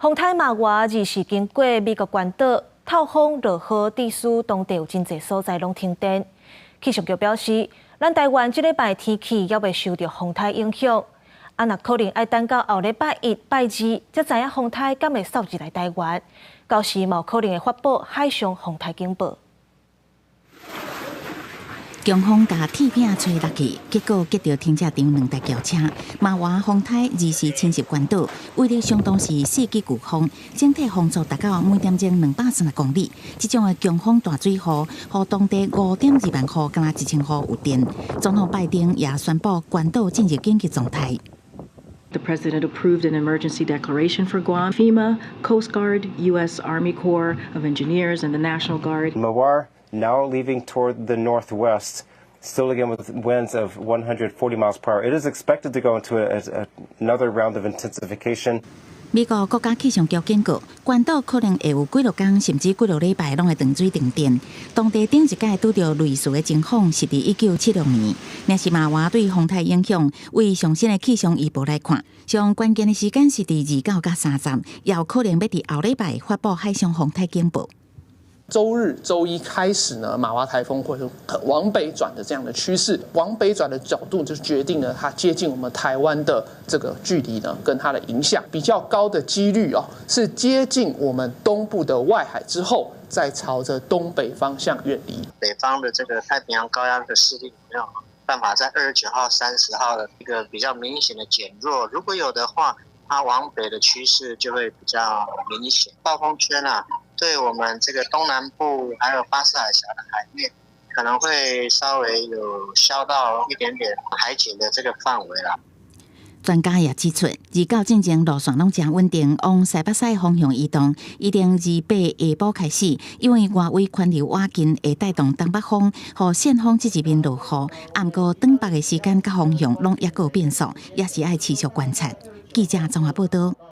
風颱瑪娃二時經過美國關島，透風落雨，致使當地有真濟所在攏停電。氣象局表示，咱台灣這禮拜天氣猶會受著風颱影響，啊，若可能愛等到後禮拜一、拜二，才知影風颱敢會掃入來台灣，到時嘛有可能會發布海上風颱警報。強風共鐵餅吹落去，結果擊著停車場兩台轎車。瑪娃風颱二時侵襲關島，威力相當是四級颶風，整體風速達到每點鐘236公里。這種的強風大水雨，予當地5.2萬戶，敢若1000戶有電。總統拜登也宣布關島進入緊急狀態。 The president approved an emergency declaration for Guam. FEMA, Coast Guard, U.S. Army Corps of Engineers, and the National Guard. Mawar now leaving toward the northwest, still again with winds of 140 miles per hour. It is expected to go into another round of intensification. 美國國家氣象局警告，關島可能會有幾落工，甚至幾落禮拜攏會斷水斷電。當地頂一擺拄著類似的情況是佇1976年。若是瑪娃對風颱影響，為上新的氣象預報來看，上關鍵的時間是佇29佮30，也有可能欲佇後禮拜發布海上風颱警報。週日、週一開始呢，瑪娃颱風會往北轉的這樣的趨勢，往北轉的角度就決定了它接近我們台灣的這個距離呢，跟它的影響比較高的幾率哦，是接近我們東部的外海之後，再朝着東北方向遠離。北方的這個太平洋高壓的勢力有沒有辦法在29號、30號的一個比較明顯的減弱？如果有的話，它往北的趨勢就會比較明顯。暴風圈啊，對我們這個東南部還有巴士海峽的海面，可能會稍微有消到一點點海警的這個範圍啦。專家也指出，二九進前路線攏誠穩定，往西北西方向移動，一定28下晡開始，因為外圍環流倚近，會帶動東北風予順風這一面落雨。毋過轉北的時間佮方向攏猶閣有變數，也是愛持續觀察。記者綜合報道。